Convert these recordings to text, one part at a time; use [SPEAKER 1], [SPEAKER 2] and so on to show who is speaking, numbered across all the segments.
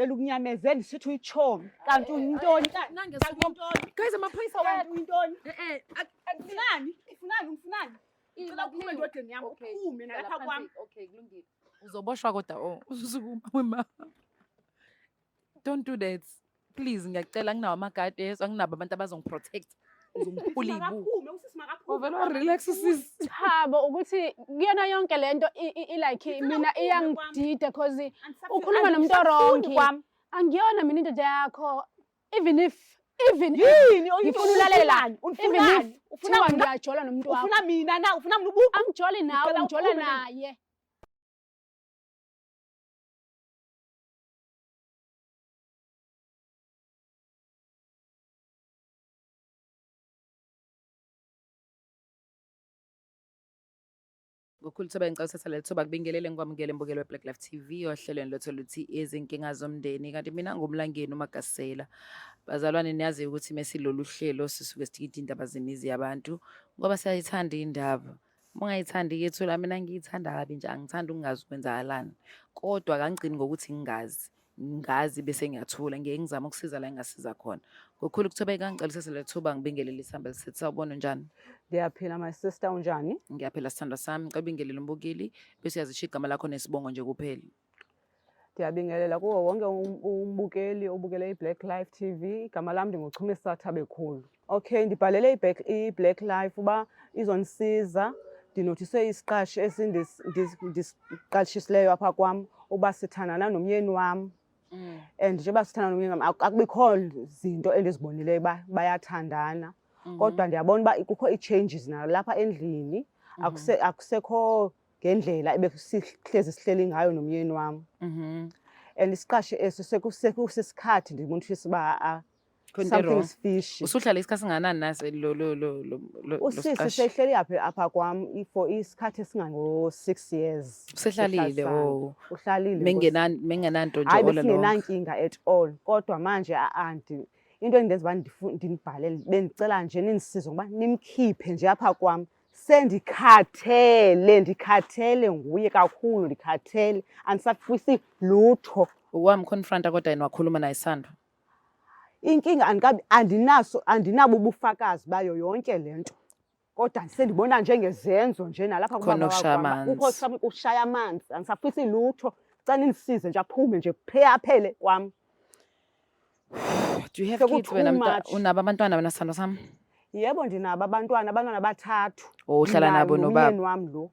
[SPEAKER 1] Belukunyamezela isithi uyitshomi. Kanti uyintoni?
[SPEAKER 2] Nange
[SPEAKER 1] Kanti uyintoni?
[SPEAKER 2] Guys, amaphoyisa
[SPEAKER 1] Kanti uyintoni?
[SPEAKER 2] Eh eh.
[SPEAKER 1] Ufunani? Ufunani? Ufunani? Ngicela uphume endodeni yami, uphume nalapha kwami.
[SPEAKER 2] Okay, kulungile. Uzoboshwa kodwa oh, uzukuma wema. Don't do that. Please ngiyacela nginawo amagadi yeso anginabo abantu abazongiprotect. Uzongiphula ibu.
[SPEAKER 1] Makaphume, usisi makaphume.
[SPEAKER 2] Uvele wa relax usisi.
[SPEAKER 3] Thabo ukuthi kuyona yonke lento like
[SPEAKER 1] Ngicela
[SPEAKER 3] mina
[SPEAKER 1] uphume kwami.
[SPEAKER 3] iyangidida cause
[SPEAKER 1] Andisafuni-
[SPEAKER 3] ukhuluma nomuntu
[SPEAKER 1] andisafuni
[SPEAKER 3] o-wrong.
[SPEAKER 1] kwami.
[SPEAKER 3] Angiyona mina indoda yakho even if even if
[SPEAKER 1] Yini?
[SPEAKER 3] Ngifuna ulalela.
[SPEAKER 1] Ufunani?
[SPEAKER 3] Even if
[SPEAKER 1] Ufunani? Ufuna
[SPEAKER 3] kuthiwa
[SPEAKER 1] mina?
[SPEAKER 3] ngiyajola nomuntu wakho.
[SPEAKER 1] Ufuna mina na? Ufuna mina ubuku?
[SPEAKER 3] Angijoli nawe,
[SPEAKER 1] Ngicela
[SPEAKER 3] ngijola
[SPEAKER 1] uphume la.
[SPEAKER 3] naye.
[SPEAKER 2] Ngokhulu thuba ngicela uthatha leli thuba kubingelele ngikwamukele mbukelo weBlack Life TV ohlelweni lwethu oluthi izinkinga zomndeni kanti mina ngumlangeni uMagasela. Bazalwane niyazi ukuthi mesilolu hlelo sisuke sidikida indaba zemizi yabantu ngoba siyayithanda indaba. Uma ungayithandi yethu la mina ngiyithanda kabi nje angithandi ukungazi kwenzakalani. Kodwa kangigcini ngokuthi ngingazi. Ngazi bese ngiyathula ngiye ngizame ukusiza la engingasiza khona. Ngokukhulu ukuthobeka ngicela uthathe leli thuba ngibingelele isihamba lesithi sawubona unjani?
[SPEAKER 1] Ndiyaphila my sister unjani?
[SPEAKER 2] Ngiyaphila sithandwa sami, ngicela ubingelele umbukeli bese uyazisho igama lakho nesibongo nje kuphela.
[SPEAKER 1] Ndiyabingelela kuwo wonke umbukeli obukele iBlack Life TV. Igama lam ndinguChumisa Thabekhulu. Okay, ndibhalele iBlack Life uba izondisiza. Ndinothise isiqashi esindisiqashisileyo apha kwam uba sithandana nomyeni wam. And njengoba sithandana nomyeni wam akubikho zinto endizibonileyo uba bayathandana. Kodwa ndiyabona uba kukho ii-changes nalapha endlini. Akusekho ngendlela ebesihlezi sihleli ngayo nomyeni wam. And isiqashi esi sekusesikhathi ndibonisa uba
[SPEAKER 2] Khona into
[SPEAKER 1] something
[SPEAKER 2] e-wrong.
[SPEAKER 1] is fishy.
[SPEAKER 2] Usuhlala isikhathi singanani nase lo lo lo lo lo
[SPEAKER 1] Usisi
[SPEAKER 2] siqashi?
[SPEAKER 1] sehleli apha apha kwam for isikhathi esingango-6 years.
[SPEAKER 2] Usehlalile
[SPEAKER 1] Sihlalisana.
[SPEAKER 2] oh.
[SPEAKER 1] Uhlalile nkosi.
[SPEAKER 2] Mengenanto nje
[SPEAKER 1] Hayi
[SPEAKER 2] all along.
[SPEAKER 1] besingenankinga at all kodwa manje anti into endenza uba ndinibhalele bendicela nje nindisize ngoba nimkhiphe nje apha kwam. Sendikhathele, ndikhathele nguye kakhulu, ndikhathele andisafisi lutho.
[SPEAKER 2] Wamconfronta kodwa yena wakhuluma naye Sandra.
[SPEAKER 1] Inkinga andikabi andinaso andinabo ubufakazi bayo yonke le nto. Kodwa sendibona njengezenzo nje nalapha
[SPEAKER 2] Khona
[SPEAKER 1] kubaba
[SPEAKER 2] okushaya
[SPEAKER 1] wakwam.
[SPEAKER 2] amanzi.
[SPEAKER 1] Kukho kushaya amanzi, andisafisi lutho. Cela nindisize nje aphume nje aphele kwam.
[SPEAKER 2] Do you have
[SPEAKER 1] Seku
[SPEAKER 2] kids wena
[SPEAKER 1] too
[SPEAKER 2] mnta?
[SPEAKER 1] much.
[SPEAKER 2] Unabo abantwana wena sithandwa sami?
[SPEAKER 1] Yebo ndinabo abantwana, abantwana bathathu.
[SPEAKER 2] Oh, uhlala
[SPEAKER 1] Ndinayo
[SPEAKER 2] nabo nobaba?
[SPEAKER 1] nomyeni wam lo.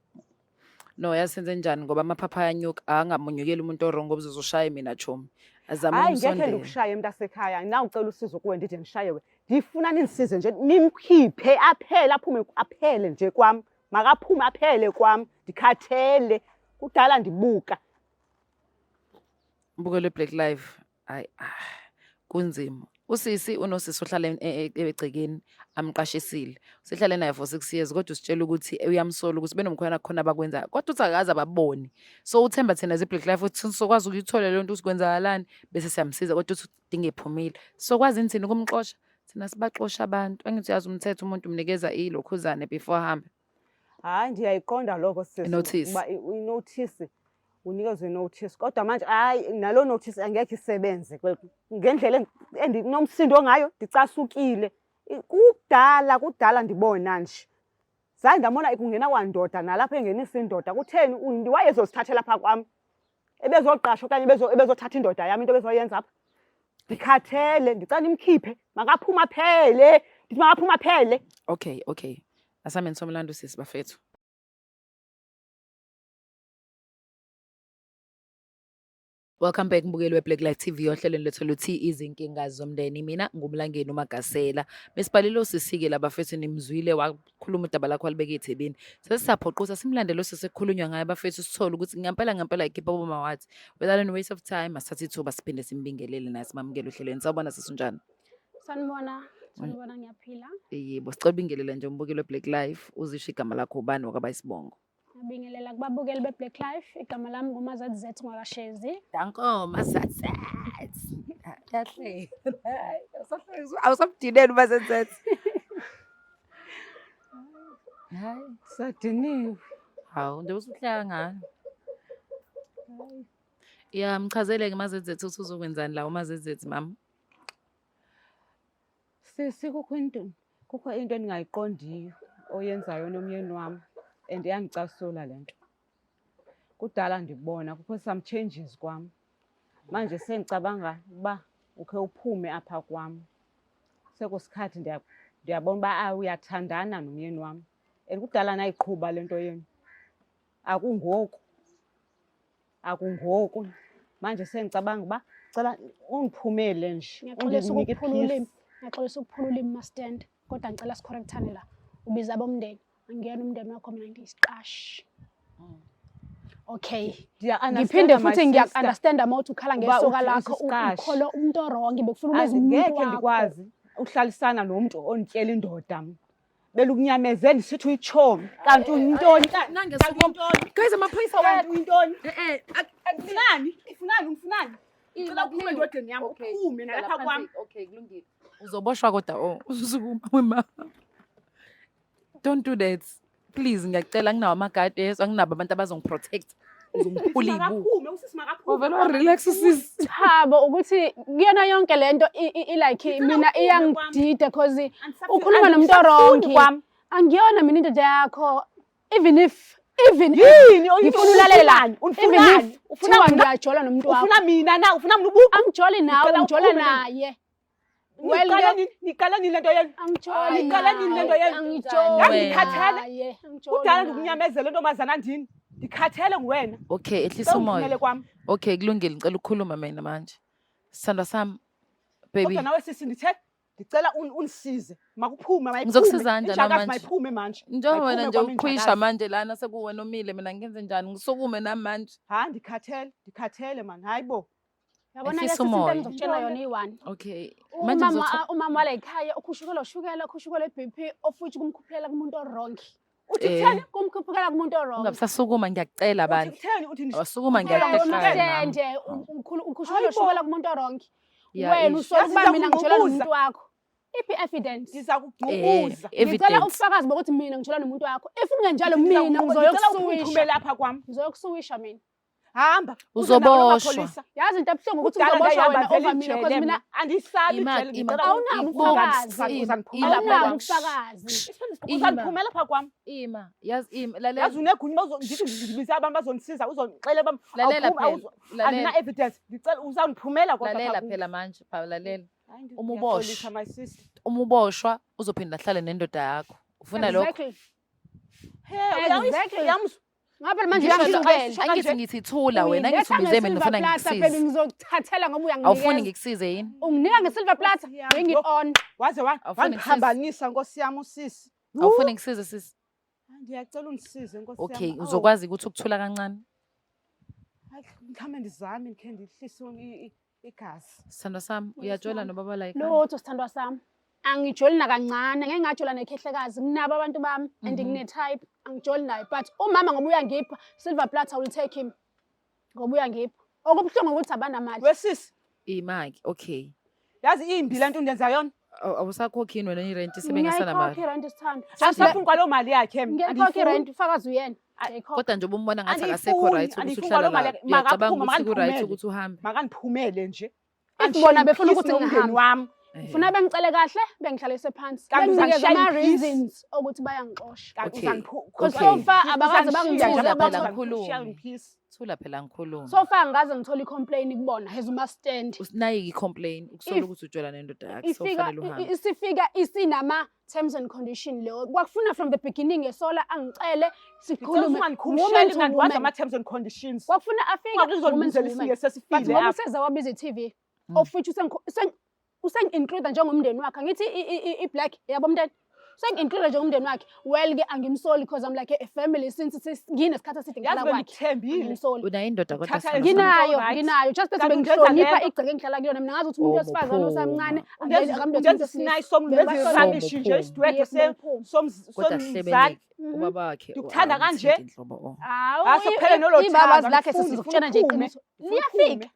[SPEAKER 2] No, yazi senze njani ngoba amaphapha ayanyuka, angamunyukeli umuntu o-wrong ngoba uzoshaye mina chomi. Azame
[SPEAKER 1] Hayi ngekhe
[SPEAKER 2] ukumsondela.
[SPEAKER 1] ndikushaye mntasekhaya, nawucela usizo kuwe ndide ndishaye wena. Ndifuna nindisize nje nimkhiphe aphele aphume aphele nje kwam. Makaphume aphele kwam, ndikhathele. Kudala ndibuka.
[SPEAKER 2] Mbukelo Black Life. Hayi, kunzima. Usisi unosisi ohlala egcekeni amqashisile. Usehlale naye for 6 years kodwa usitshela ukuthi uyamsola ukuthi benomkhwena khona abakwenzayo. Kodwa uthi akaze ababone. So uthemba thina as Black Life ukuthi sokwazi ukuyithola le nto ukuthi kwenzakalani bese siyamsiza kodwa uthi udinga ephumile. Sokwazi yini thina ukumxosha? Thina sibaxosha abantu. Angithi uyazi umthetho umuntu umnikeza ilokhuzane before ahambe.
[SPEAKER 1] Hayi ndiyayiqonda loko sisi.
[SPEAKER 2] I-notice.
[SPEAKER 1] Uba i-notice unikezwe i-notice kodwa manje hayi naloo notice angekhe isebenze ngendlela endinomsindo ngayo ndicasukile. Kudala kudala ndibona nje. Zange ndabona kungena kwandoda nalapho engenisa indoda. Kutheni wayezozithathela apha kwam? Ebezoqasha okanye ebezothatha indoda yam into ebezoyenza apha? Ndikhathele, ndicela nimkhiphe, makaphuma aphele. Ndithi makaphuma aphele.
[SPEAKER 2] Okay, okay. Asameni somlando sisi bafethu. Welcome back mbukeli weBlack Life TV ohlelweni lethu luthi izinkinga zomndeni. Mina ngumlangeni uMagasela. Besibhalile usisike labafethu nimzwile wakhuluma udaba lakho walibeka ethebeni. Sesisaphoqusa simlandele osisi ekukhulunywa ngaye bafethu sithole ukuthi ngempela ngempela ikhipha boma wathi. Without any waste of time asithathe ithuba siphinde simbingelele naye simamukele ohlelweni. Sawubona sisi unjani?
[SPEAKER 3] Sanibona, sanibona ngiyaphila.
[SPEAKER 2] Yebo, sicela ubingelele nje umbukeli weBlack Life uzisho igama lakho ubani wakaba isibongo.
[SPEAKER 3] Ngiyabingelela kubabukeli beBlack Life. Igama lami nguMazat Zet ngwakaShezi.
[SPEAKER 2] Danko Mazat Zet. Kahle. Awusamdineli uMazat Zet. Hayi,
[SPEAKER 1] Sadiniwe.
[SPEAKER 2] hawu nje usuhlanga ngayo. Ya, mchazele-ke maZZ ukuthi uzokwenzani la umaZZ mama.
[SPEAKER 1] Sisi, kukho into endingayiqondiyo oyenzayo nomyeni wam and iyandicasula le nto. Kudala ndibona kukho some changes kwam. Manje sendicabanga uba ukhe uphume apha kwam. Sekusikhathi ndiyabona uba uyathandana nomyeni wam and kudala nayiqhuba le nto yenu. Akungoku, akungoku. Manje sendicabanga uba cela undiphumele nje,
[SPEAKER 3] Ngiyaxolisa
[SPEAKER 1] undinike
[SPEAKER 3] ukuphula
[SPEAKER 1] i-peace.
[SPEAKER 3] ulimi. Ngiyaxolisa ukuphula ulimi, Mastand. Kodwa ngicela sicorrectane la. Ubiza abomndeni. Angiyena umndeni wakho, mina ngiyisiqashi. Okay.
[SPEAKER 1] Ndiya-understanda,
[SPEAKER 3] Ngiphinde
[SPEAKER 1] my
[SPEAKER 3] futhi
[SPEAKER 1] sister.
[SPEAKER 3] ngiyaku-understanda uma uthi ukhala
[SPEAKER 1] Uba
[SPEAKER 3] ngesoka
[SPEAKER 1] uthi
[SPEAKER 3] lakho,
[SPEAKER 1] usisiqashi.
[SPEAKER 3] ukholo umuntu o-wrong, bekufuna ube umuntu
[SPEAKER 1] Angekhe
[SPEAKER 3] wakho.
[SPEAKER 1] ndikwazi uhlalisana nomntu ondityela indoda mna. Belukunyamezela ndisithi uyitshomi, kanti uyintoni?
[SPEAKER 2] Nange
[SPEAKER 1] Kanti uyintoni?
[SPEAKER 2] Guys, amaphoyisa
[SPEAKER 1] Kanti
[SPEAKER 2] wethu.
[SPEAKER 1] uyintoni?
[SPEAKER 2] Eh eh.
[SPEAKER 1] Ufunani? Ufunani? Umfunani? Ngicela uphume endodeni yam, uphume nalapha kwam.
[SPEAKER 2] Okay, kulungile. Uzoboshwa kodwa, oh, uzusukuma wema. Don't do that. Please, ngiyacela, nginawo amagadi yeso, anginabo abantu abazongiprotect. Uzongiphula ibuku.
[SPEAKER 1] Makaphume usisi, makaphume.
[SPEAKER 2] Uvele wa-relax usisi.
[SPEAKER 3] Thabo, ukuthi kuyona yonke lento like
[SPEAKER 1] Ngicela
[SPEAKER 3] mina
[SPEAKER 1] uphume
[SPEAKER 3] iyangidida cause
[SPEAKER 1] Andisafuni-
[SPEAKER 3] ukhuluma nomuntu
[SPEAKER 1] andisafuni
[SPEAKER 3] o-wrong.
[SPEAKER 1] kwam.
[SPEAKER 3] Angiyona mina indoda yakho. Even if
[SPEAKER 1] Yini?
[SPEAKER 3] ngifuna ulalela, even
[SPEAKER 1] Ufunani?
[SPEAKER 3] if
[SPEAKER 1] Ufuna
[SPEAKER 3] kuthiwa
[SPEAKER 1] mina?
[SPEAKER 3] ngiyajola nomuntu wakho.
[SPEAKER 1] Ufuna mina na? Ufuna mina ubuqu?
[SPEAKER 3] Angijoli nawe,
[SPEAKER 1] Ngicela
[SPEAKER 3] ngijola
[SPEAKER 1] uphume.
[SPEAKER 3] naye. Well,
[SPEAKER 1] Niqale nini? Niqale nini lento yenu?
[SPEAKER 3] Angijoli
[SPEAKER 1] Niqale nini lento
[SPEAKER 3] naye.
[SPEAKER 1] yenu?
[SPEAKER 3] Angijoli
[SPEAKER 1] Yazi ngikhathele.
[SPEAKER 3] naye. Angijoli
[SPEAKER 1] Kudala
[SPEAKER 3] naye.
[SPEAKER 1] ndikunyamezela, ntombazana ndini. Ndikhathele nguwena.
[SPEAKER 2] Okay, ehlisa
[SPEAKER 1] Sewuphumele
[SPEAKER 2] umoya.
[SPEAKER 1] kwam.
[SPEAKER 2] Okay, kulungile, ngicela ukukhuluma mina manje. Sithandwa sami, baby.
[SPEAKER 1] Kodwa nawe sisi, ndithe ndicela undisize. Makuphume, mayiphume.
[SPEAKER 2] Ngizokusiza kanjani
[SPEAKER 1] Injakazi
[SPEAKER 2] manje?
[SPEAKER 1] mayiphume manje.
[SPEAKER 2] Njengoba wena
[SPEAKER 1] Mayiphume
[SPEAKER 2] nje
[SPEAKER 1] kwami
[SPEAKER 2] uqhwisha
[SPEAKER 1] injakazi.
[SPEAKER 2] manje lana sekuwena omile, mina ngenze njani? Ngisukume nami manje.
[SPEAKER 1] Hayi, ndikhathele, ndikhathele man. Hayi bo.
[SPEAKER 3] Yabona ke
[SPEAKER 2] Ehlisa
[SPEAKER 3] sisi, into
[SPEAKER 2] umoya.
[SPEAKER 3] engizokutshela yona iyi-one.
[SPEAKER 2] Okay. Manje
[SPEAKER 3] Umama umama wala ekhaya ukhushukelwa ushukela, ukhushukelwa i-BP, ofuthi kumkhuphulela kumuntu o-wrong.
[SPEAKER 1] Uthi
[SPEAKER 2] Eh.
[SPEAKER 1] kutheni?
[SPEAKER 3] Kumkhuphukela kumuntu o-wrong.
[SPEAKER 2] Ungabisasukuma, ngiyakucela
[SPEAKER 1] Uthi
[SPEAKER 2] bandla.
[SPEAKER 1] kutheni? Uthi
[SPEAKER 2] Awasukuma,
[SPEAKER 3] Phela
[SPEAKER 2] ngiyakucela.
[SPEAKER 3] nje ukhushukelwa
[SPEAKER 1] Hayi bo.
[SPEAKER 3] ushukela kumuntu o-wrong.
[SPEAKER 2] Ya,
[SPEAKER 3] Wena
[SPEAKER 2] ish.
[SPEAKER 3] usola
[SPEAKER 1] Yazi
[SPEAKER 3] ukuba mina ngijola
[SPEAKER 1] ngizakungqubuza.
[SPEAKER 3] nomuntu wakho. Iphi evidence?
[SPEAKER 1] Ndiza
[SPEAKER 2] Eh,
[SPEAKER 1] kugqubuza.
[SPEAKER 3] Ngicela
[SPEAKER 2] evidence.
[SPEAKER 3] ubufakazi bokuthi mina ngijola nomuntu wakho. If kungenjalo mina
[SPEAKER 1] Ngicela
[SPEAKER 3] ngizoyokusuwisha.
[SPEAKER 1] uphume lapha kwam.
[SPEAKER 3] Ngizoyokusuwisha mina.
[SPEAKER 1] Hamba.
[SPEAKER 2] Uzoboshwa.
[SPEAKER 3] Yazi into ebuhlungu ukuthi
[SPEAKER 1] Kudala
[SPEAKER 3] uzoboshwa
[SPEAKER 1] ndayihamba
[SPEAKER 3] wena
[SPEAKER 1] vele
[SPEAKER 3] over mina
[SPEAKER 1] ijele
[SPEAKER 3] because mina
[SPEAKER 1] mna. Andiyisabi
[SPEAKER 2] Ima-
[SPEAKER 1] ijele.
[SPEAKER 2] ima-
[SPEAKER 1] Ngicela
[SPEAKER 3] Awunabo
[SPEAKER 2] Ibuka,
[SPEAKER 3] ubufakazi.
[SPEAKER 2] ima-
[SPEAKER 1] Uzandiphumela
[SPEAKER 2] ima-
[SPEAKER 1] lapha
[SPEAKER 3] Awunabo
[SPEAKER 1] kwam.
[SPEAKER 3] ubufakazi.
[SPEAKER 2] Ima.
[SPEAKER 1] Uzandiphumela lapha kwam.
[SPEAKER 2] Ima, yazi ima, lalela.
[SPEAKER 1] Yazi unegunya, ndithi ndibize abantu bazondisiza, uzondixelela uba
[SPEAKER 2] Lalela
[SPEAKER 1] awuphumi,
[SPEAKER 2] phela. Lalela.
[SPEAKER 1] andina-evidence. Ndicela uzawundiphumela kodwa
[SPEAKER 2] Lalela
[SPEAKER 1] phaa kum.
[SPEAKER 2] phela manje, pha lalela.
[SPEAKER 1] Hayi,
[SPEAKER 2] Uma
[SPEAKER 1] ndiyaxolisa,
[SPEAKER 2] uboshwa.
[SPEAKER 1] my sister.
[SPEAKER 2] Uma uboshwa uzophinda ahlale nendoda yakho. Ufuna lokho?
[SPEAKER 3] Exactly.
[SPEAKER 1] He, uyamuzwa?
[SPEAKER 3] Exactly.
[SPEAKER 1] Uyamuzwa?
[SPEAKER 3] Ngapha manje
[SPEAKER 2] Ngisho
[SPEAKER 3] uyangishukela.
[SPEAKER 2] Angithi ngithi thula wena, angithi ubize mina ufuna
[SPEAKER 3] ngikusize.
[SPEAKER 2] ngikusize.
[SPEAKER 3] Ngizokuthathela ngoba
[SPEAKER 2] Awufuni
[SPEAKER 3] uyanginikeza.
[SPEAKER 2] ngikusize yini?
[SPEAKER 3] Unginika nge-silver platter,
[SPEAKER 1] Nkosi yami.
[SPEAKER 3] bring it on.
[SPEAKER 1] Waze
[SPEAKER 2] Awufuni
[SPEAKER 1] wandiphambanisa, nkosi yami, usisi.
[SPEAKER 2] Awufuni ngikusize sisi?
[SPEAKER 1] Hayi, ndiyacela undisize, nkosi
[SPEAKER 2] Okay,
[SPEAKER 1] yami. Awu,
[SPEAKER 2] uzokwazi ukuthi ukuthula kancane.
[SPEAKER 1] hayi, mhlawumbe ndizame ndikhe ndihlise igazi.
[SPEAKER 2] Sithandwa sami,
[SPEAKER 3] Yes,
[SPEAKER 2] uyajola
[SPEAKER 3] ma'am.
[SPEAKER 2] nobaba la ekhaya?
[SPEAKER 3] Lutho, sithandwa sami. Angijoli nakancane, ngeke ngajola nekhehlekazi. Nginabo abantu bami and ngine-type, angijoli naye. But umama ngoba uyangipha, silver platter will take him. Ngoba uyangipha. Okubuhlungu ukuthi abanamali.
[SPEAKER 1] Wesisi,
[SPEAKER 2] Ima-ke, okay.
[SPEAKER 1] yazi imbi le nto undenza yona.
[SPEAKER 2] Awusakhokhi yini wena irent sebengasanamali?
[SPEAKER 3] Ngiyayikhokha irent, sithandwa.
[SPEAKER 1] Andisafuni kwaloo mali yakhe mna.
[SPEAKER 3] Ngiyayikhokha
[SPEAKER 1] Andiyifuni.
[SPEAKER 3] irent, ufakazi uyena. Ngiyayikhokha.
[SPEAKER 2] Kodwa nje ubumbona ngathi akasekho
[SPEAKER 1] Andiyifuni,
[SPEAKER 2] right ukuthi
[SPEAKER 1] andiyifuni
[SPEAKER 2] uhlala
[SPEAKER 1] kwaloo mali
[SPEAKER 2] la.
[SPEAKER 1] yakhe.
[SPEAKER 2] Uyacabanga
[SPEAKER 1] Makaphuma,
[SPEAKER 2] ukuthi ku-right
[SPEAKER 1] makandiphumele.
[SPEAKER 2] ukuthi uhambe?
[SPEAKER 1] Makandiphumele nje.
[SPEAKER 3] If bona befuna ukuthi
[SPEAKER 1] nomndeni
[SPEAKER 3] ngihambe.
[SPEAKER 1] wami.
[SPEAKER 3] Ngifuna bengicele kahle, bengihlalise phansi.
[SPEAKER 1] Kanti
[SPEAKER 3] Benginikeze
[SPEAKER 1] uzangishaya
[SPEAKER 3] ama
[SPEAKER 1] in-peace.
[SPEAKER 3] reasons okuthi bayangixosha.
[SPEAKER 1] Kanti
[SPEAKER 2] Okay.
[SPEAKER 3] Because
[SPEAKER 2] Okay.
[SPEAKER 3] so far abakaze bangithusa
[SPEAKER 2] Thula phela
[SPEAKER 3] bathi
[SPEAKER 2] ngikhulume. Thula phela ngikhulume.
[SPEAKER 3] So far angikaze ngithole i-complaint kubona as uma stand.
[SPEAKER 2] Usinayi i-complain ukusola
[SPEAKER 3] If-
[SPEAKER 2] ukuthi ujola nendoda yakhe, so
[SPEAKER 3] Ifika
[SPEAKER 2] kufanele uhambe.
[SPEAKER 3] isifika isinama terms and condition leyo. Kwakufuna from the beginning esola angicele sikhulume woman
[SPEAKER 1] Ungandikhumsheli
[SPEAKER 3] to
[SPEAKER 1] mna, ndiwazi
[SPEAKER 3] woman.
[SPEAKER 1] ama-terms and conditions.
[SPEAKER 3] Kwakufuna afike woman to
[SPEAKER 1] Ungakuzondibizela
[SPEAKER 3] woman.
[SPEAKER 1] isinge
[SPEAKER 3] But
[SPEAKER 1] sesifile
[SPEAKER 3] ngoba
[SPEAKER 1] apha.
[SPEAKER 3] useze wabiza i-TV, of which usengi-include njengomndeni wakhe. Angithi i-black yabo mntana. Sengi-include njengomndeni wakhe. Well ke angimsoli because I'm like a family since nginesikhathi eside
[SPEAKER 1] Yazi
[SPEAKER 3] ngihlala kwakhe.
[SPEAKER 1] bendikuthembile.
[SPEAKER 3] Angimsoli.
[SPEAKER 2] Unayo indoda kodwa
[SPEAKER 1] Thatha
[SPEAKER 2] sithandwa sami?
[SPEAKER 3] Nginayo,
[SPEAKER 1] Right.
[SPEAKER 3] nginayo. Just that
[SPEAKER 1] Kanti ungenza
[SPEAKER 3] bengihlonipha
[SPEAKER 1] lento.
[SPEAKER 3] igceke engihlala kuyona. Mina ngazi ukuthi umuntu
[SPEAKER 2] Oh,
[SPEAKER 3] wesifazane osamncane
[SPEAKER 2] muphuma.
[SPEAKER 3] akamlethe
[SPEAKER 1] Undenza
[SPEAKER 3] umuntu
[SPEAKER 1] isinayi
[SPEAKER 3] wesilisa.
[SPEAKER 1] somntu, undenza
[SPEAKER 3] Bengibahlonipha.
[SPEAKER 1] i-rubbish nje,
[SPEAKER 2] Muphuma.
[SPEAKER 1] isidwedwe
[SPEAKER 3] Yes, bengiphuma.
[SPEAKER 2] Kodwa
[SPEAKER 1] somzali.
[SPEAKER 2] sihlebeleke ubaba wakhe
[SPEAKER 1] Ndikuthanda
[SPEAKER 2] awumthinti
[SPEAKER 1] kanje.
[SPEAKER 2] nhlobo, oh.
[SPEAKER 3] Hawu,
[SPEAKER 1] Hayi, sekuphele nolo
[SPEAKER 3] ibabazi
[SPEAKER 1] thando,
[SPEAKER 3] lakhe
[SPEAKER 1] angifuni,
[SPEAKER 3] sesizokutshela nje
[SPEAKER 1] ngifuna uphume.
[SPEAKER 3] iqiniso.
[SPEAKER 1] Ngifuna
[SPEAKER 3] Liyafika,
[SPEAKER 1] uphume.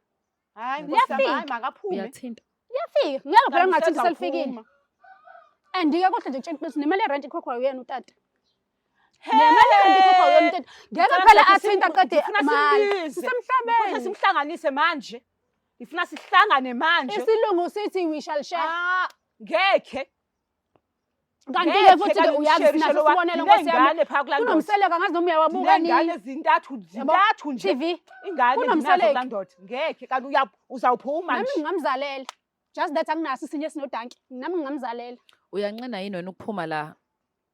[SPEAKER 1] Hayi nkosi yami, hayi makaphume.
[SPEAKER 2] Uyathinta.
[SPEAKER 3] liyafika. Ngeke phela
[SPEAKER 1] Kanti
[SPEAKER 3] ngingathi selifikile.
[SPEAKER 1] usezaphuma.
[SPEAKER 3] And ke kuhle nje kutshela iqiniso, nemali yerent ikhokhwa uyena utata. Nemali engikhokhwa uyona into ngeke
[SPEAKER 1] Ngicela
[SPEAKER 3] phela
[SPEAKER 1] ukuthi
[SPEAKER 3] athinta aqede
[SPEAKER 1] ngifuna
[SPEAKER 3] mali.
[SPEAKER 1] simbize. Ngifuna
[SPEAKER 3] Sisemhlabeni.
[SPEAKER 1] simhlanganise manje. Ngifuna sihlangane manje.
[SPEAKER 3] Isilungu sithi we shall share.
[SPEAKER 1] Ah, ngekhe.
[SPEAKER 3] Kanti-ke
[SPEAKER 1] Ngekhe
[SPEAKER 3] futhi-ke
[SPEAKER 1] kanti
[SPEAKER 3] uyazi
[SPEAKER 1] umsherishe
[SPEAKER 3] sinaso
[SPEAKER 1] lo wa-
[SPEAKER 3] isibonelo nkosi yami.
[SPEAKER 1] Nginey'ngane phaa kulaa ndoda.
[SPEAKER 3] Kunomseleka angazi noma uyawabuka
[SPEAKER 1] Ndiney'ngane
[SPEAKER 3] nini.
[SPEAKER 1] ezintathu,
[SPEAKER 3] Yabo?
[SPEAKER 1] zintathu nje.
[SPEAKER 3] TV.
[SPEAKER 1] Ingane ndinazo
[SPEAKER 3] Kunomseleki.
[SPEAKER 1] kulaa ndoda. Ngekhe kanti uzawuphuma
[SPEAKER 3] Nami
[SPEAKER 1] nje.
[SPEAKER 3] ngingamzalela. Just that anginaso isinye esinodanki. Nami ngingamzalela.
[SPEAKER 2] Uyanqena yini wena ukuphuma la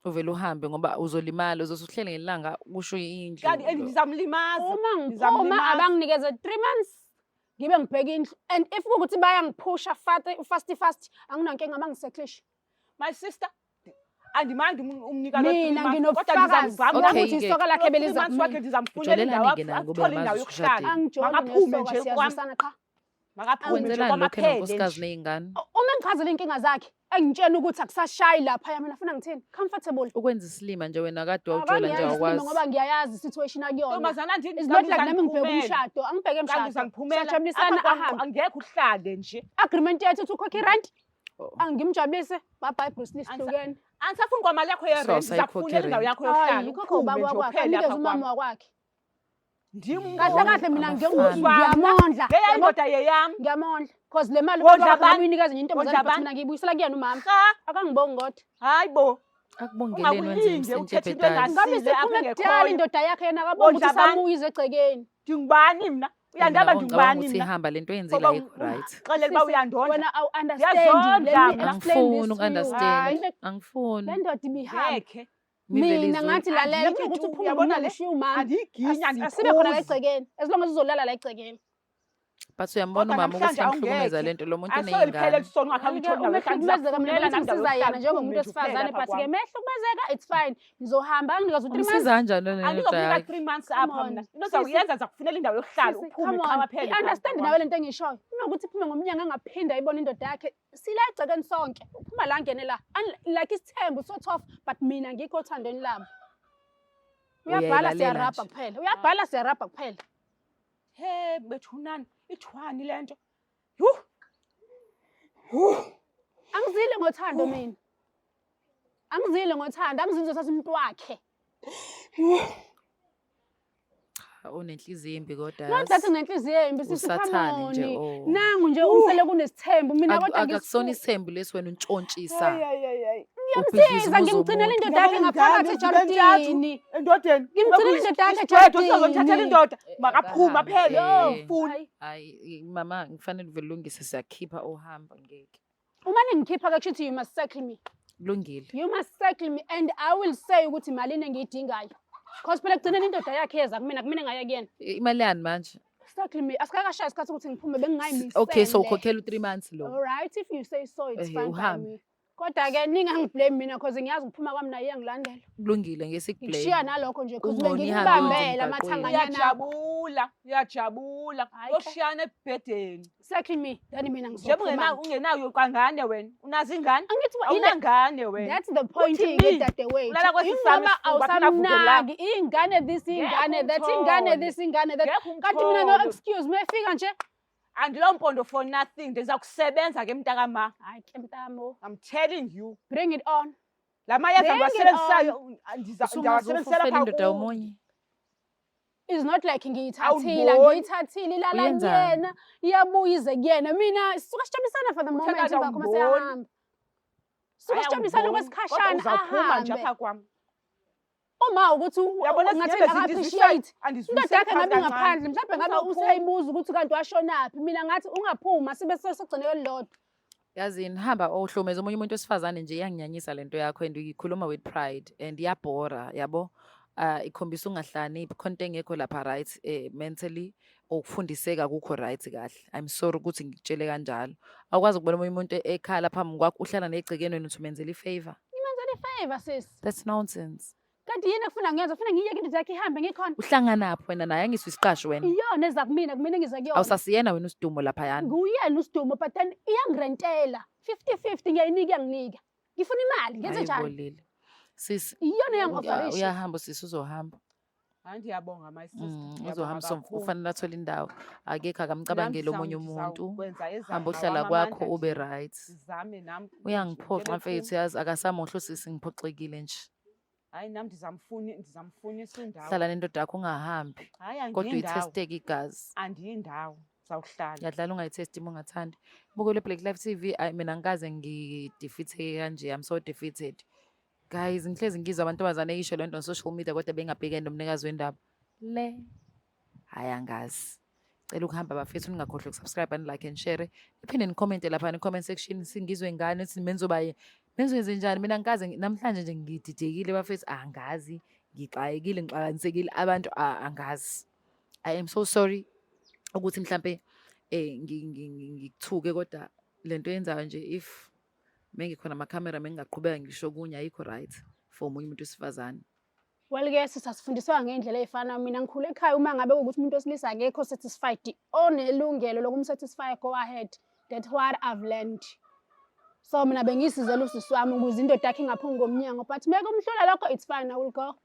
[SPEAKER 2] uvele uhambe ngoba uzolimala uzothi uhlele ngelanga kusho indlu.
[SPEAKER 1] Kanti and ngizamlimaza.
[SPEAKER 3] Uma ngiphuma
[SPEAKER 1] Ngizamlimaza.
[SPEAKER 3] abanginikeze 3 months ngibe ngibheka indlu and if kuwukuthi bayangiphusha fast fast fast anginankinga bangiseklishe.
[SPEAKER 1] My sister, andimandi umnika lo
[SPEAKER 3] Mina
[SPEAKER 1] three months, kodwa
[SPEAKER 3] nginobufakazi
[SPEAKER 1] ndizamvama
[SPEAKER 2] Okay,
[SPEAKER 3] ukuthi
[SPEAKER 2] ke.
[SPEAKER 3] isoka lakhe
[SPEAKER 1] Lo three
[SPEAKER 3] beliza
[SPEAKER 1] months wakhe
[SPEAKER 3] kumina.
[SPEAKER 1] ndizamfunela
[SPEAKER 2] Ujolelani
[SPEAKER 1] indawo
[SPEAKER 2] ke naye ngoba
[SPEAKER 1] athole indawo
[SPEAKER 2] uyamazi
[SPEAKER 1] yokuhlala.
[SPEAKER 2] usushadile?
[SPEAKER 3] Angijoli
[SPEAKER 1] Makaphume
[SPEAKER 3] nesoka
[SPEAKER 1] nje kwami.
[SPEAKER 3] siyazwisana qha.
[SPEAKER 1] Makaphume nje
[SPEAKER 2] Wenzelani lokho
[SPEAKER 1] kwamaphele
[SPEAKER 2] enonkosikazi
[SPEAKER 1] nje.
[SPEAKER 2] ney'ngane?
[SPEAKER 3] Uma ngichazela iy'nkinga zakhe engitshena ukuthi akusashayi laphaya mina funa ngithini comfortable.
[SPEAKER 2] Ukwenza isilima nje wena kade wawujola nje
[SPEAKER 3] Akangiyenzi isilima
[SPEAKER 2] awukwazi.
[SPEAKER 3] ngoba ngiyayazi i-situation akuyona.
[SPEAKER 1] Ntombazana ndini
[SPEAKER 3] It's not like nami ngibheke umshado, angibheke
[SPEAKER 1] Kanti
[SPEAKER 3] umshado.
[SPEAKER 1] uzangiphumela.
[SPEAKER 3] Siyajabulisana
[SPEAKER 1] Apha kwam
[SPEAKER 3] ahambe.
[SPEAKER 1] Angekhe uhlale nje.
[SPEAKER 3] Agreement yethu uthi ukhokhe irent,
[SPEAKER 2] Oh.
[SPEAKER 3] angimjabulise, bye bye Bruce Lee
[SPEAKER 1] Angisa-
[SPEAKER 3] sihlukene.
[SPEAKER 1] Angisafuni kwamali yakho
[SPEAKER 2] So,
[SPEAKER 1] yerent,
[SPEAKER 2] awusayikhokhi
[SPEAKER 1] ndizakufunela indawo
[SPEAKER 2] irent.
[SPEAKER 1] yakho yokuhlala.
[SPEAKER 3] Hayi, ikhokhe
[SPEAKER 1] Uphume
[SPEAKER 3] ubaba
[SPEAKER 1] nje
[SPEAKER 3] wakwakhe,
[SPEAKER 1] uphele
[SPEAKER 3] anikeze
[SPEAKER 1] apha
[SPEAKER 3] umama
[SPEAKER 1] kwam.
[SPEAKER 3] wakwakhe.
[SPEAKER 1] Ndim
[SPEAKER 3] Kahle kahle mina
[SPEAKER 2] Abafana.
[SPEAKER 3] ngiyamondla.
[SPEAKER 1] Leya
[SPEAKER 3] Yabo?
[SPEAKER 1] indoda yeyam.
[SPEAKER 3] Ngiyamondla. Cause le mali
[SPEAKER 1] Wondla
[SPEAKER 3] ubaba wakhe
[SPEAKER 1] bani?
[SPEAKER 3] uyinikeza nje intombazane
[SPEAKER 1] Wondla
[SPEAKER 3] but
[SPEAKER 1] bani?
[SPEAKER 3] mina ngiyibuyisela kuyena umama.
[SPEAKER 1] Rha,
[SPEAKER 3] Akangibongi kodwa.
[SPEAKER 1] hayi bo.
[SPEAKER 2] Akubongeleni wenze
[SPEAKER 1] Ungakulinge
[SPEAKER 2] umsentshi
[SPEAKER 1] uthethe into
[SPEAKER 2] ebhedayo.
[SPEAKER 3] Ngabe
[SPEAKER 1] Asile apha
[SPEAKER 3] siphume kudala
[SPEAKER 1] engekhoyo.
[SPEAKER 3] indoda yakhe yena akabongi ukuthi
[SPEAKER 1] Wondla bani?
[SPEAKER 3] isamuyize egcekeni.
[SPEAKER 1] Ndingubani mna? Uyandaba
[SPEAKER 2] Mina ngicabanga
[SPEAKER 1] ndingubani
[SPEAKER 2] ukuthi
[SPEAKER 1] mna?
[SPEAKER 2] ihamba lento oyenzile
[SPEAKER 1] Ngoba
[SPEAKER 2] ayikho right.
[SPEAKER 1] Xelela uba
[SPEAKER 3] Sisi,
[SPEAKER 1] uyandondla.
[SPEAKER 3] Wena awu-understand.
[SPEAKER 1] Ngiyazondla
[SPEAKER 3] Let me
[SPEAKER 1] mna.
[SPEAKER 3] explain
[SPEAKER 2] Angifuni
[SPEAKER 3] this to you.
[SPEAKER 2] uku-understand.
[SPEAKER 3] Le
[SPEAKER 2] Angifuni.
[SPEAKER 3] le ndoda ibihamba.
[SPEAKER 1] Ngekhe.
[SPEAKER 2] Mivele
[SPEAKER 3] Mina
[SPEAKER 2] izulu.
[SPEAKER 3] ngathi lalela
[SPEAKER 1] Andiyiki
[SPEAKER 3] kunokuthi
[SPEAKER 1] tu,
[SPEAKER 3] uphume
[SPEAKER 1] uyabona
[SPEAKER 3] ngomnyango
[SPEAKER 1] le?
[SPEAKER 3] ushiye umama.
[SPEAKER 1] Andiyiginya
[SPEAKER 3] Asibe khona la
[SPEAKER 1] andiyiphuzi.
[SPEAKER 3] egcekeni. As long as uzolala la egcekeni.
[SPEAKER 2] But uyambona
[SPEAKER 1] Kodwa
[SPEAKER 2] umama ukuthi
[SPEAKER 1] namhlanje
[SPEAKER 2] iyamhlukumeza
[SPEAKER 1] awungekhe.
[SPEAKER 2] lento lo muntu
[SPEAKER 1] Asoze liphele
[SPEAKER 2] uney'ngane.
[SPEAKER 1] lisona ungakhange
[SPEAKER 3] Uma
[SPEAKER 1] uthole indawo yokuhlala.
[SPEAKER 3] ehlukumezeka mina
[SPEAKER 1] Ndizakufunela
[SPEAKER 3] bengithi
[SPEAKER 1] nam indawo
[SPEAKER 3] ngisiza yena
[SPEAKER 1] yokuhlala.
[SPEAKER 3] njengomuntu
[SPEAKER 1] Uphume nje uphele
[SPEAKER 3] wesifazane
[SPEAKER 1] apha
[SPEAKER 3] but ke
[SPEAKER 1] kwam.
[SPEAKER 3] mehlukumezeka it's fine. Ngizohamba anginikeze u-3 months.
[SPEAKER 2] Umsiza kanjani lona nendoda
[SPEAKER 1] Angizokunika
[SPEAKER 2] yakhe?
[SPEAKER 1] 3 months
[SPEAKER 3] Come
[SPEAKER 1] apha
[SPEAKER 3] on.
[SPEAKER 1] mna. Into
[SPEAKER 3] Sisi.
[SPEAKER 1] ozawuyenza ndizakufunela indawo yokuhlala.
[SPEAKER 3] Sisi,
[SPEAKER 1] Uphume
[SPEAKER 3] come
[SPEAKER 1] qha
[SPEAKER 3] on.
[SPEAKER 1] waphele.
[SPEAKER 3] I-understand nawe lento engishoyo. Kunokuthi iphume ngomnyango angaphinde ayibone indoda yakhe. Sila egcekeni sonke. Uphuma la ngene la. Like isithembu so tough but mina ngikho othandweni labo. Uyabhala
[SPEAKER 2] Uyayilalela
[SPEAKER 3] siyarabha
[SPEAKER 2] nje.
[SPEAKER 3] kuphela. Uyabhala siyarabha kuphela.
[SPEAKER 1] He bethunani ithwani le nto. Yhu! Yhu!
[SPEAKER 3] Angizile ngothando mina. Angizile ngothando, angizile ngizothatha umuntu wakhe.
[SPEAKER 2] Unenhliziyo embi kodwa
[SPEAKER 3] Not that
[SPEAKER 2] yazi.
[SPEAKER 3] nginenhliziyo embi sisi come
[SPEAKER 2] Usathane nje,
[SPEAKER 3] on.
[SPEAKER 2] oh.
[SPEAKER 3] Nangu nje umfele kunesithembu mina kodwa
[SPEAKER 2] Akakusona isithembu lesi wena untshontshisa.
[SPEAKER 1] Hayi hayi hayi.
[SPEAKER 2] Ubhidliza
[SPEAKER 3] ngiyamsiza
[SPEAKER 2] umuzi
[SPEAKER 3] ngimgcinela
[SPEAKER 2] womuntu.
[SPEAKER 3] indoda yakhe ngaphakathi ejaridini.
[SPEAKER 1] Endodeni.
[SPEAKER 3] Ngimgcinela indoda yakhe
[SPEAKER 1] Isigwedlo sizomthathela
[SPEAKER 3] ejaridini.
[SPEAKER 1] indoda. Makaphuma
[SPEAKER 2] Akahambe,
[SPEAKER 1] phele.
[SPEAKER 2] eh.
[SPEAKER 1] Ufuni.
[SPEAKER 3] Hayi.
[SPEAKER 2] Hayi mama ngifanele uvele ulungise siyakhipha ohamba ngeke.
[SPEAKER 3] Uma ningikhipha ke kushuthi you must settle me.
[SPEAKER 2] Kulungile.
[SPEAKER 3] You must settle me and I will say ukuthi malini engiyidingayo. Cause phela ekugcineni indoda yakhe yeza kumina kumina ngaya kuyena.
[SPEAKER 2] Imali yani manje?
[SPEAKER 3] Settle me. Asikakashayi isikhathi ukuthi ngiphume bengingayimisele.
[SPEAKER 2] Okay so ukhokhela u3 months lo.
[SPEAKER 3] All right, if you say so it's
[SPEAKER 2] Ehhe,
[SPEAKER 3] fine by
[SPEAKER 2] uhambe.
[SPEAKER 3] me. Kodwa ke ningangiblame mina cause ngiyazi ukuphuma kwami naye iyangilandela.
[SPEAKER 2] Kulungile ngeke
[SPEAKER 3] Ngikushiya
[SPEAKER 2] sikublame.
[SPEAKER 3] nalokho nje cause
[SPEAKER 2] Kungcono ihambe
[SPEAKER 3] bengikubambela
[SPEAKER 2] iyoze
[SPEAKER 3] amathanganyana.
[SPEAKER 1] Uyajabula, uyajabula.
[SPEAKER 3] Hayi ke.
[SPEAKER 1] Yoshiyana ebhedeni.
[SPEAKER 3] Settle me then mina
[SPEAKER 1] Njengoba
[SPEAKER 3] ngizophuma.
[SPEAKER 1] ungenayo kwangane wena. Unazo ingane?
[SPEAKER 3] Angithi wa- ile
[SPEAKER 1] Awunangane wena.
[SPEAKER 3] That's the point
[SPEAKER 1] Uthi
[SPEAKER 3] ke
[SPEAKER 1] me,
[SPEAKER 3] dadewethu.
[SPEAKER 1] ulala kwesi sami
[SPEAKER 3] Ingoba
[SPEAKER 1] isifuba, phela avukela.
[SPEAKER 3] awusamnaki ingane this ingane
[SPEAKER 1] Ngeke
[SPEAKER 3] that ingane
[SPEAKER 1] umthole.
[SPEAKER 3] this ingane that.
[SPEAKER 1] Ngeke
[SPEAKER 3] Kanti mina no
[SPEAKER 1] umthole.
[SPEAKER 3] excuse mefika nje.
[SPEAKER 1] Andilompondo for nothing. Ndiza kusebenza ke mntakama.
[SPEAKER 3] Hayi ke mntamo.
[SPEAKER 1] I'm telling you.
[SPEAKER 3] Bring it on.
[SPEAKER 1] La mayeza
[SPEAKER 3] Bring it
[SPEAKER 1] ngiwasebenzisayo
[SPEAKER 2] Usungaze
[SPEAKER 1] ndiyawasebenzisela
[SPEAKER 2] ufufele
[SPEAKER 1] phaa
[SPEAKER 2] indoda
[SPEAKER 1] kuwe.
[SPEAKER 2] yomunye.
[SPEAKER 3] It's not like ngiyithathile,
[SPEAKER 1] Awungiboni.
[SPEAKER 3] ngiyithathile ilala
[SPEAKER 2] Uyenzani?
[SPEAKER 3] kuyena, iyabuya ize kuyena. Mina sisuka sijabulisana for the
[SPEAKER 1] Uthe
[SPEAKER 3] moment
[SPEAKER 1] kanti
[SPEAKER 3] emva koma
[SPEAKER 1] awungiboni.
[SPEAKER 3] siyahamba. Suka
[SPEAKER 1] Hayi,
[SPEAKER 3] sijabulisana
[SPEAKER 1] awungiboni. Kodwa
[SPEAKER 3] okwesikhashana
[SPEAKER 1] uzawuphuma nje
[SPEAKER 3] ahambe.
[SPEAKER 1] apha kwam.
[SPEAKER 3] Uma ukuthi
[SPEAKER 1] Uyabona
[SPEAKER 3] ngathi
[SPEAKER 1] izinyembezi
[SPEAKER 3] aka-appreciate.
[SPEAKER 1] andizwiseli
[SPEAKER 3] Indoda yakhe ngabe
[SPEAKER 1] phakathi kancane.
[SPEAKER 3] ingaphandle, mhlawumbe ngabe
[SPEAKER 1] Uzawuphuma.
[SPEAKER 3] useyayibuza ukuthi kanti washonaphi. Mina ngathi ungaphuma sibe sesogcine kwelilodwa.
[SPEAKER 2] Yazini hamba ohlomeza omunye umuntu wesifazane nje iyanginyanyisa lento yakho and uyikhuluma with pride and iyabhora yabo. Ikhombisa ungahlani khona into engekho lapha right mentally ukufundiseka kukho right kahle. I'm sorry ukuthi ngikutshele kanjalo. Awukwazi ukubona omunye umuntu ekhala phambi kwakho uhlala negcekeni wena uthi umenzela ifavor.
[SPEAKER 3] Ngimenzela ifavor sis.
[SPEAKER 2] That's nonsense.
[SPEAKER 3] Kanti yini ekufuna ngiyenze? Ufuna ngiyeke indoda yakhe ihambe ngikhona?
[SPEAKER 2] Uhlanganaphi wena naye angisho isiqasho wena.
[SPEAKER 3] Iyona eza kumina, kumina ngiza kuyona.
[SPEAKER 2] Awusasiyena wena usidumo laphayana.
[SPEAKER 3] Nguyena usidumo but then iyangirentela. 50-50 ngiyayinika iyanginika. Ngifuna imali ngenze njani?
[SPEAKER 2] Ayibolile. Sis
[SPEAKER 3] Iyona eyangi-offerisha.
[SPEAKER 2] uyahamba sisi uzohamba.
[SPEAKER 1] Hayi ndiyabonga my sister. Ngiyabonga
[SPEAKER 2] Uzohamba so
[SPEAKER 1] kakhulu.
[SPEAKER 2] ufanele athole indawo. Akekho
[SPEAKER 1] Nami
[SPEAKER 2] akamcabangeli omunye umuntu.
[SPEAKER 1] ngizawukwenza ezami
[SPEAKER 2] Hamba ohlala
[SPEAKER 1] ngawami
[SPEAKER 2] kwakho
[SPEAKER 1] amandla
[SPEAKER 2] ube
[SPEAKER 1] nje.
[SPEAKER 2] right.
[SPEAKER 1] Ngizame nami
[SPEAKER 2] Uyangiphoxa
[SPEAKER 1] ngibethule.
[SPEAKER 2] mfethu yazi akasamuhle usisi ngiphoxekile nje.
[SPEAKER 1] Hayi, nami ndizamfunisa indawo.
[SPEAKER 2] Hlala nendoda yakho, ungahambi.
[SPEAKER 1] Hayi,
[SPEAKER 2] Kodwa
[SPEAKER 1] andiyindawo.
[SPEAKER 2] uyithesteke igazi.
[SPEAKER 1] Andiyindawo, zawuhlala.
[SPEAKER 2] Ngiyadlala, ungayithesti uma ungathandi. Bukele Black Life TV. Ayi, mina ngikaze ngidefeatheke kanje. I'm so defeated. Guys, ngihlezi ngizwa amantombazane eyisho lento on social media kodwa bengabhekene nomnikazi wendaba. Le. Hayi, angazi. Cela ukuhamba bafethu, ningakhohlwa ukusubscribe and like and share. Niphinde nicommente lapha in comment section, singizwe ngani ukuthi menzoba menzoyenze njani. Mina ngikaze namhlanje nje ngididekile bafethu, angazi, ngixakekile, ngixakanisekile abantu, angazi. I am so sorry ukuthi mhlambe ngikuthuke, kodwa lento yenzayo nje, if mengikhona amakhamera mengingaqhubeka ngisho okunye, ayikho right for omunye umuntu wesifazane.
[SPEAKER 3] Well-ke sisasifundiswa ngey'ndlela ey'fanayo. Mina ngikhule ekhaya, uma ngabe kuwukuthi umuntu wesilisa akekho satisfied, onelungelo lokumsatisfy, go ahead. That's what I've learned. So mina bengisizela usisi wami ukuze indoda yakhe ingaphumi ngomnyango, but meke umhlola lokho, it's fine, I will go.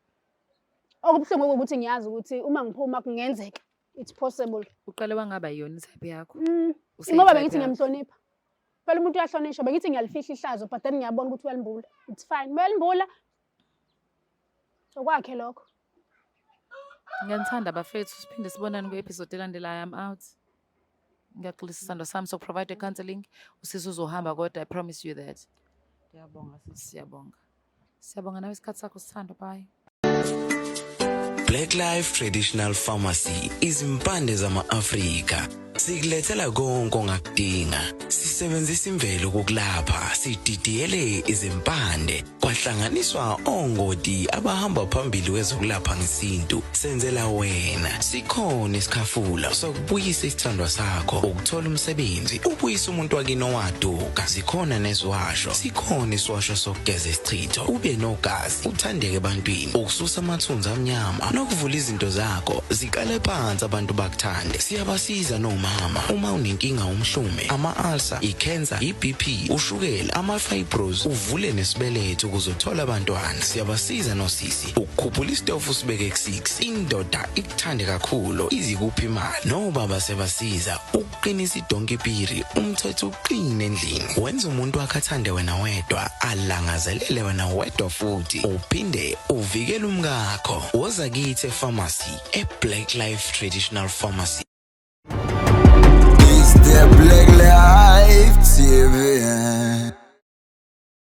[SPEAKER 3] Okubuhlungu ukuthi ngiyazi ukuthi uma ngiphuma kungenzeka, it's possible.
[SPEAKER 2] Uqale wangaba yiyona itype yakho? Useyi
[SPEAKER 3] Ngoba
[SPEAKER 2] type
[SPEAKER 3] bengithi
[SPEAKER 2] yakho.
[SPEAKER 3] ngiyamhlonipha phela, umuntu uyahlonishwa. Bengithi ngiyalifihla ihlazo, but then ngiyabona ukuthi uyalimbula, it's fine, uyalimbula, okwakhe lokho.
[SPEAKER 2] Ngiyanithanda bafethu, siphinde sibonane kwi-episode elandelayo. I'm out. Ngiyaxolisa, isithando sami sokuprovide counseling. Usisi uzohamba kodwa, I promise you that.
[SPEAKER 1] Ndiyabonga, sisi.
[SPEAKER 2] Siyabonga. Siyabonga nawe isikhathi sakho, sithando. Bye.
[SPEAKER 4] Black Life Traditional Pharmacy, izimpande zama-Afrika. Sikulethela konke ongakudinga. Sisebenzisa imvelo kokulapha, sididiyele izimpande, kwahlanganiswa ongoti abahamba phambili kwezokulapha ngesintu. Senzela wena. Sikhona isikhafula sokubuyisa isithandwa sakho, ukuthola umsebenzi, ubuyisa umuntu wakini owaduka. Zikhona neziwasho. Sikhona isiwasho sokugeza isichitho, ube nogazi, uthandeke ebantwini, ukususa amathunzi amnyama nokuvula izinto zakho ziqale phansi, abantu bakuthande. Siyabasiza nomama uma unenkinga, umhlume, ama-ulcer, i-cancer, i-BP, ushukela, ama-fibros, uvule nesibeletho ukuze uthole abantwana. Siyabasiza nosisi ukukhuphula isitofu sibeke ku-6, indoda ikuthande kakhulu, izikuphi imali. Nobaba siyabasiza ukuqinisa idonki piri, umthetho uqine endlini, wenza umuntu wakhe athande wena wedwa, alangazelele wena wedwa, futhi uphinde uvikele umkakho. Woza kithi epharmacy, e-Black Life Traditional Pharmacy.
[SPEAKER 5] It's the Black Life TV.